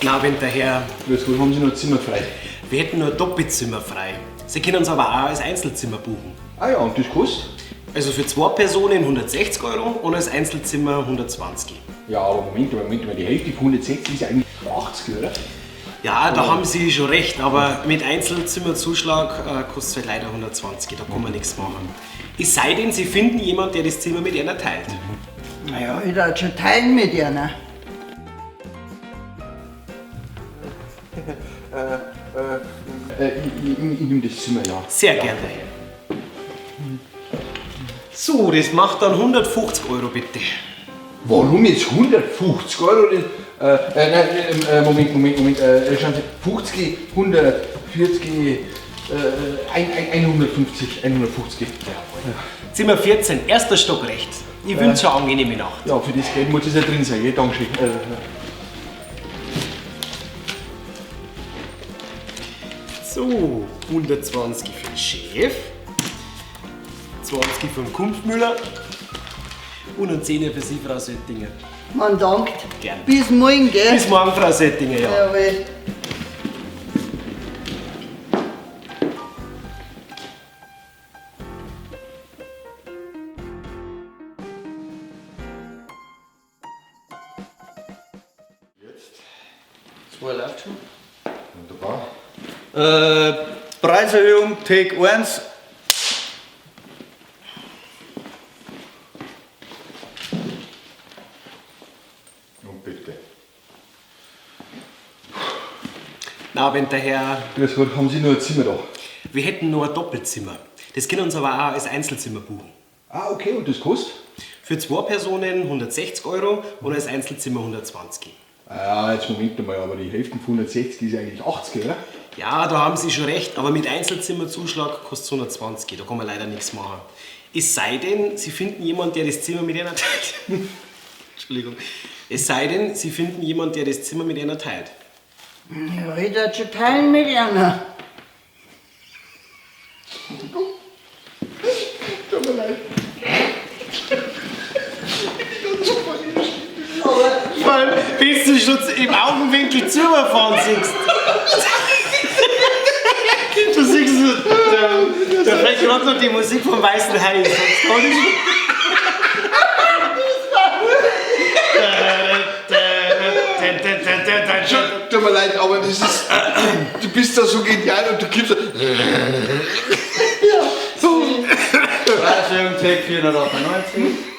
Na, wenn der Herr. Grüß Gott, haben Sie noch ein Zimmer frei? Wir hätten nur ein Doppelzimmer frei. Sie können uns aber auch als Einzelzimmer buchen. Ah ja, und das kostet? Also für zwei Personen 160 Euro und als Einzelzimmer 120. Ja, aber Moment mal, Moment mal, die Hälfte von 160 ist ja eigentlich 80, oder? Ja, da haben Sie schon recht, aber mit Einzelzimmerzuschlag kostet es halt leider 120, da kann man nichts machen. Es sei denn, Sie finden jemanden, der das Zimmer mit einer teilt. Naja, ich darf schon teilen mit einer. Ich nehme das Zimmer, ja. Sehr gerne, Herr. So, das macht dann 150 Euro bitte. Warum jetzt 150 Euro? Nein, Moment, Moment, Moment. Schauen Sie, 50, 140, 150, 150. Zimmer 14, erster Stock rechts. Ich wünsche eine angenehme Nacht. Ja, für das Geld muss es ja drin sein, gell? Dankeschön. So, 120 für den Chef, 20 für den Kumpfmüller und einen Zehner für Sie, Frau Söttinger. Man dankt. Gern. Bis morgen, gell? Bis morgen, Frau Söttinger, ja. Jawohl. Zwei läuft schon. Wunderbar. Preiserhöhung, Take 1. Und bitte. Na, wenn der Herr. Grüß Gott, haben Sie noch ein Zimmer da? Wir hätten nur ein Doppelzimmer. Das können uns aber auch als Einzelzimmer buchen. Ah, okay, und das kostet? Für zwei Personen 160 Euro und als Einzelzimmer 120. Ah, jetzt Moment mal, aber die Hälfte von 160 ist eigentlich 80, oder? Ja, da haben Sie schon recht, aber mit Einzelzimmerzuschlag kostet es 120, da kann man leider nichts machen. Es sei denn, Sie finden jemanden, der das Zimmer mit einer teilt. Entschuldigung. Es sei denn, Sie finden jemanden, der das Zimmer mit einer teilt. Ja, ich darf schon teilen mit einer. Tut mir leid. Vor allem, bis du schon im Augenwinkel zu überfahren siehst. Du siehst so, da fällt gerade noch die Musik vom Weißen Hai. Tut mir leid, aber das ist. Du bist da so genial und du gibst. Preiserhöhung, Take 498.